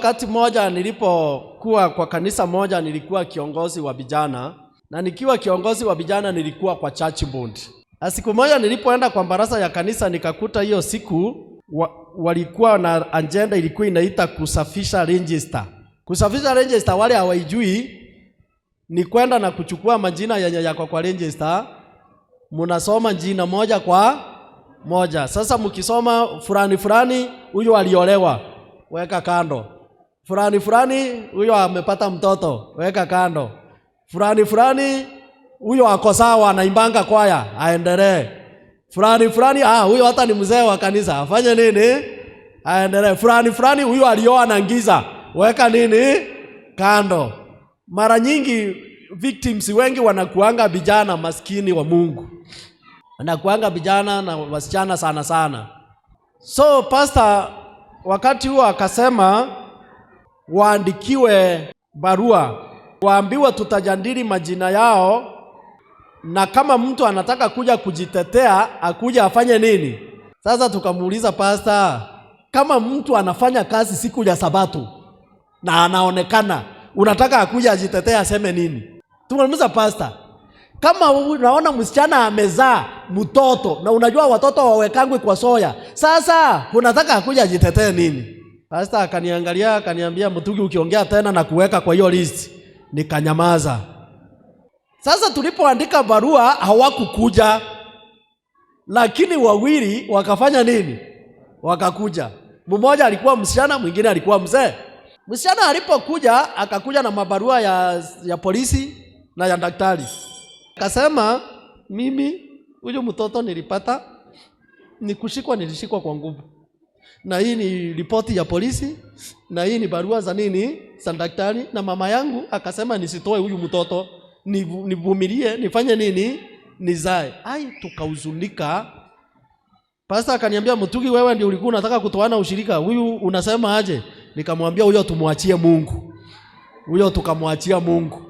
Wakati mmoja nilipokuwa kwa kanisa moja, nilikuwa kiongozi wa vijana, na nikiwa kiongozi wa vijana nilikuwa kwa church board. Na siku moja nilipoenda kwa baraza ya kanisa nikakuta hiyo siku walikuwa na agenda ilikuwa inaita kusafisha register. Kusafisha register, wale hawaijui, ni kwenda na kuchukua majina yenye yako kwa register, mnasoma jina moja kwa moja. Sasa mkisoma fulani fulani, huyu aliolewa, weka kando. Fulani fulani, huyo amepata mtoto, weka kando. Fulani fulani, huyo ako sawa, anaimbanga kwaya, aendelee. Fulani fulani, ah, huyo hata ni mzee wa kanisa, afanye nini? Aendelee. Fulani fulani, huyo alioa na ngiza, weka nini? Kando. Mara nyingi victims wengi wanakuanga vijana maskini wa Mungu, wanakuanga vijana na wasichana sana sana. So pastor wakati huo akasema waandikiwe barua, waambiwe tutajadili majina yao, na kama mtu anataka kuja kujitetea akuja afanye nini. Sasa tukamuuliza pastor, kama mtu anafanya kazi siku ya Sabato na anaonekana, unataka akuja ajitetee aseme nini? Tukamuuliza pastor, kama unaona msichana amezaa mtoto na unajua watoto wawekangwe kwa soya, sasa unataka akuja ajitetee nini? Pastor akaniangalia akaniambia, "Mutugi, ukiongea tena na kuweka kwa hiyo list." Nikanyamaza. Sasa tulipoandika barua hawakukuja, lakini wawili wakafanya nini? Wakakuja. Mmoja alikuwa msichana, mwingine alikuwa mzee. Msichana alipokuja akakuja na mabarua ya polisi na ya daktari. Akasema, "Mimi huyu mtoto nilipata ni kushikwa, nilishikwa kwa nguvu, na hii ni ripoti ya polisi na hii ni barua za nini za daktari, na mama yangu akasema nisitoe huyu mtoto, nivumilie, nifanye nini, nizae." Ai, tukahuzunika. Pastor akaniambia, "Mutugi, wewe ndio ulikuwa unataka kutoana ushirika, huyu unasema aje?" Nikamwambia huyo tumwachie Mungu, huyo tukamwachia Mungu.